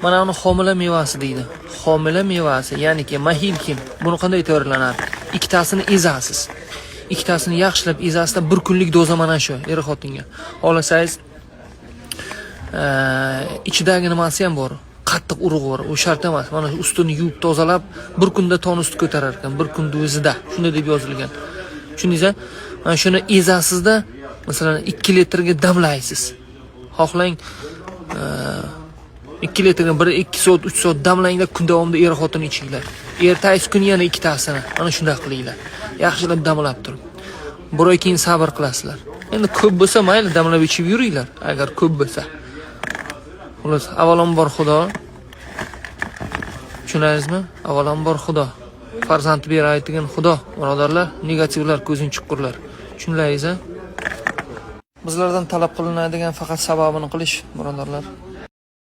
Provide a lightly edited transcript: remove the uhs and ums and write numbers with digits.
Mana uni homila mevasi deydi. Homila mevasi, ya'niki mahilkin. Buni qanday tayyorlanadi? Ikkitasini ezasiz. Ikkitasini yaxshilab ezasizda, bir kunlik doza mana shu er xotinga. Xohlasangiz, ichidagi nimasi ham bor. Qattiq urug'i bor. U shart emas. Mana shu ustini yuvib tozalab, bir kunda tonusni ko'tarar ekan, bir kunda o'zida. Shunday deb yozilgan. Tushundingiz? Mana shuni ezasizda, masalan, 2 litrga damlaysiz. Xohlang, 2 litrga 1 2 soat, 3 soat damlanglar, kun davomida er xotin ichinglar. Ertasi kuni yana ikkitasini. Mana shunday qilinglar. Yaxshilab damlab turib. Bir oy keyin sabr qilasizlar. Endi ko'p bo'lsa mayli, damlab ichib yuringlar, agar ko'p bo'lsa. Xullas, avvalambor Xudo. Tushunasizmi? Avvalambor Xudo. Farzand berayotgan Xudo, birodarlar, negativlar ko'zing chiqqurlar. Tushundingiz? Bizlardan talab qilinadigan faqat sababini qilish, birodarlar.